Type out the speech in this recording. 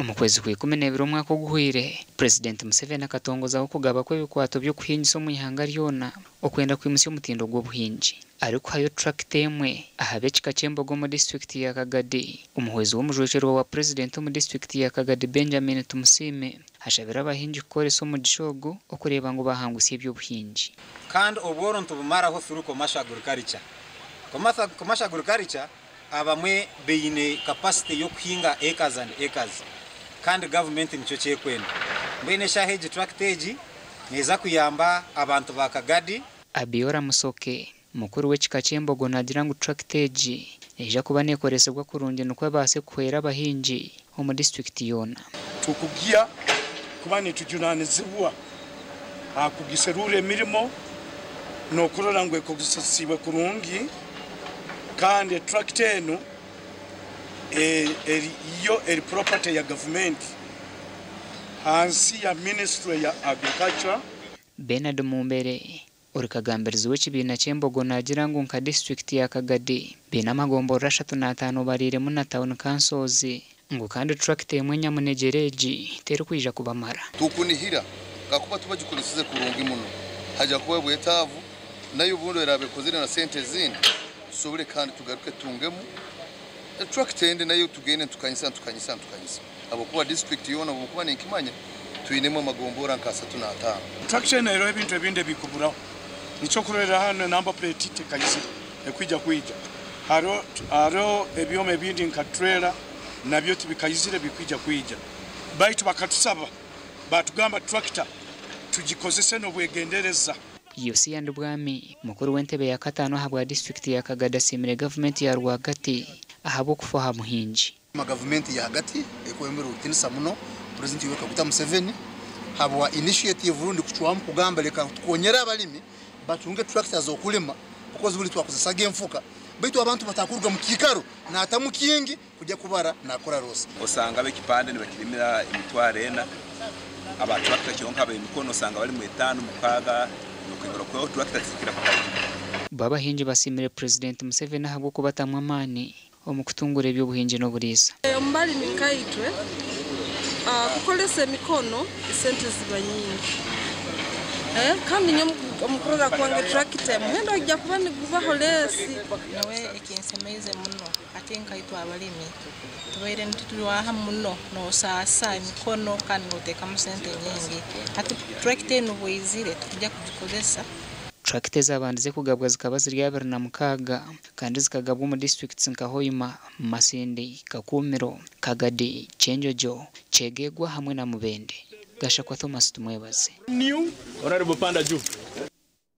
Omu kwezi kwa 12 omwaka oguhweire, Purezidenti Museveni akatongozaho okugaba kw'ebikwato by'okuhingisa omu ihanga ryona okwenda kwimutsya omutindo gw'obuhingi. Arikuhayo turakita emwe aha b'ekika ky'embogo omu disiturikiti ya Kagadi, omuhwezi w'omujwekyerwa wa Purezidenti omu disiturikiti ya Kagadi Benjamin Tumusiime ashabire abahingi kukoresa omugisha ogu okureeba ngu bahangusya eby'obuhingi. Kandi obworo nitubumaraho through commercial agriculture. Commercial agriculture abamwe baine capacity y'okuhinga acres and acres kandi gavumenti nikyo kyekwenda. Mbwenu eshaaha egi tractor egi neeza kuyamba abantu ba Kagadi. Abiola Musoke, mukuru w'ekika ky'embogo naagira ngu turakita egi neija kuba nekoresibwa kurungi nikwo ebaase kuhwera abahingi omu disiturikiti yoona. Tukugya kuba nitujunaanizibwa aha kugiserura emirimo n'okurora ngu ekozesibwe kurungi kandi eturakita enu eri yo eri property ya gavumenti hansi ya ministry ya agriculture. Bernard Mumbere, ori kagambirizi w'ekibiina ky'embogo naagira ngu nka disiturikiti ya Kagadi baine amagomborora 35 obariiremu na town councils ngu kandi turakita emwe nyamunegyere egi terikwija kubamara. Tukunihira kakuba tubagikoresize kurungi muno haja kuba bwetaavu nayo obundi eraba ekozire na sente ezindi tusobole kandi tugaruke tungemu tractor endi nayo tugende ntukanyisa ntukanyisa ntukanyisa habwokuba district yoona bwokuba ninkimanya twinemu amagombora nka 35. Tractor eno eriho ebintu ebindi ebikuburaho nikyo kurorera hano number plate tekayizire ekwija kwija hariho ebyoma ebindi nka trailer nabyo tibikayizire bikwija kwija baitu bakatusaba batugamba tractor tugikozese n'obwegendereza. Yosia Ndubwami, mukuru w'entebe ya kataano ahabwa disiturikiti ya Kagadi asiimire gavumenti ya rwagati ahabw'okufa aha muhingi. Gavumenti ya hagati ekwembera obutinisa muno President Yoweri Kaguta Museveni habwa initiative rundi kucwamu kugamba leka tukonyere abalimi batunge tractors z'okulima because buli twakozesaga enfuka baitu abantu batakuruga mu kiikaro naatamu kingi kujya kubara nakora rosa. Osanga ab'ekipande nibakirimira emitwaro 4, aba tractor kyonka ab'emikono osanga bali mu 5, 6, nokwongera kweho tractor tizikira kukaija. Bo abahingi basiimire Purezidenti Museveni ahabw'okubatamu amaani omu kutungura eby'obuhingi n'oburiisa. Omubalimi nkaitwe kukolesa emikono esente ziba nyingi, kandi nyo omukurora kwange tractor omuhendo gujja kuba nigubaho less. Nawe ekinsemeize muno ate nkaitwe abalimi tubaire nitutwaha muno nosaasa emikono kandi noteekamu sente nyingi, hati tractor enu bwizire tukujja kugikozesa. Turakita ezabandize kugabwa zikaba ziri 26 kandi zikagabwa omu disiturikiti nka Hoima, Masindi, Kakumiro, Kagadi, Kyenjojo, Kyegegwa hamwe na Mubende. Gashakwa Thomas Tumwebaze. New Honorable Panda Juu.